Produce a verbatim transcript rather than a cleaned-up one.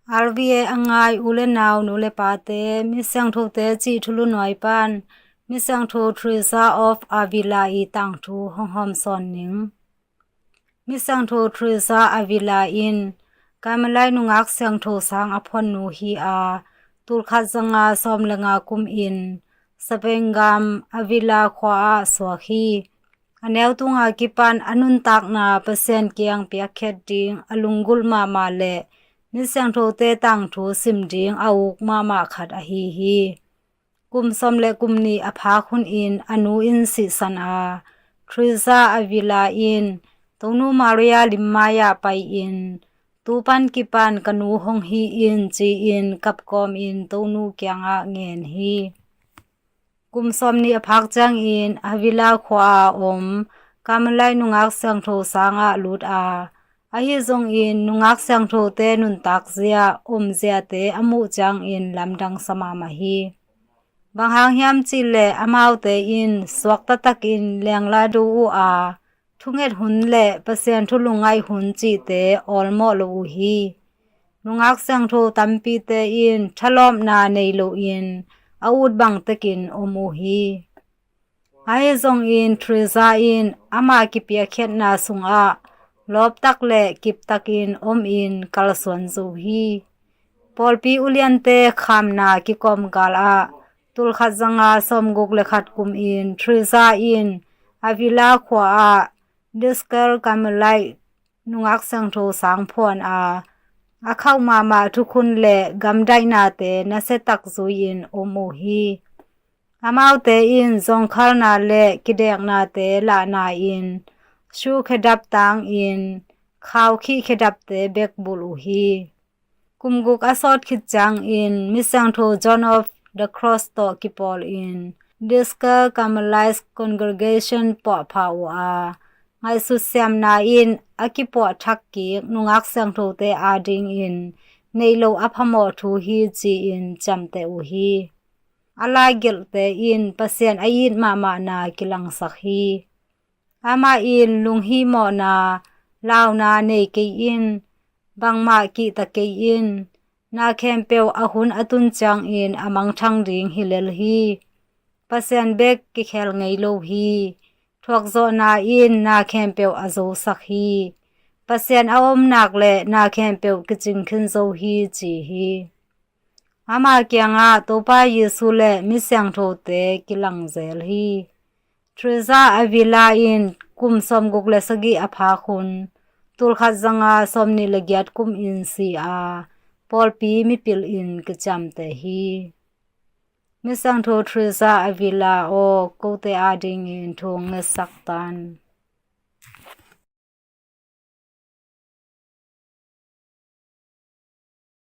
R V A a ngai u le nau, nu le pate, Misiangthote cih thulu nuai pan Misiangtho Teresa of Avila i tangthu hong hawmsawn ning. Misiangtho Teresa Avila in Carmelite nungak siangtho sang a phuannu hi a, tulkhat zanga sawm le nga kumin Spain gam Avila khua ah suak hi. A neu tunga kipan a nuntakna Pasian kiang piakkhiat ding a lunggulh mahmah le Misiangthote tangthu sim ding a uk mahmah khat ahi hi. Kum sawm le kum nih a phak hunin a nu in sihsan a, Teresa Avila in Tonu Maria limmai-ah pai-in, tu pan kipan ka nu hong hi in, ci-in kapkawmin Tonu kiangah ngen hi. Kum sawm nih a phak ciangin Avila khua-a om Carmelite nungak siangtho sangah lut a, ahi zongin nungak siangthote nuntak zia, om ziate a muh ciangin lamdang sa mahmah hi. Bang hang hiam cihleh amaute in suakta takin lengla do uh a, thunget hun le Pasian thu lungngaih hun cihte awlmawh lo uh hi. Nungak siangtho tampite in thalawpna nei loin a ut bangtekin om uh hi. Ahi zongin Teresa in ama kipiakkhiatna sungah lawptak le kiptakin omin kalsuan zo hi. Pawlpi uliante khamna kikawmkal ah tulkhat zanga sawmguk le khat kumin Teresa in Avila khua ah Discalced Carmelite nungak siangtho sang phuan a, a khauh mahmah thukhun le gamdaihnate nasiatak zui-in om uh hi. Amaute in zongkhalna le kideknate lahna-in, shu khedap tangin, khau khih khedapte bek bulh uh hi. Kum guk a sawt khit ciangin Misiangtho John of the Cross tawh kipawlin Discalced Carmelite Congregation puahpha uh a, ngaihsut siamna in a kipuah thak kik nungak siangthote adingin neih loh a phamawh thu hi, ci-in ciamteh uh hi. A laigelhte in Pasian a it mahmahna kilangsak hi. Amah in lunghihmawhna, launa nei kei in, bangmah kihta kei in, na khempeuh a hun a tun ciangin a mangthang ding hi lel hi. Pasian bek kikhel ngei lo hi. Thuakzawhna in na khempeuh a zosak hi. Pasian a om nak le na khempeuh kicing khin zo hi, ci hi. Ama kiangah Topa Jesu le misiangthote kilangzel hi. Teresa Avila in kum sawmguk le sagih a phak hun, tulkhat zanga sawmnih le giat kumin si a, pawlpi mipil in kiciamteh hi. Misiangtho Teresa Avila aw, kote adingin thu hong ngetsak tan.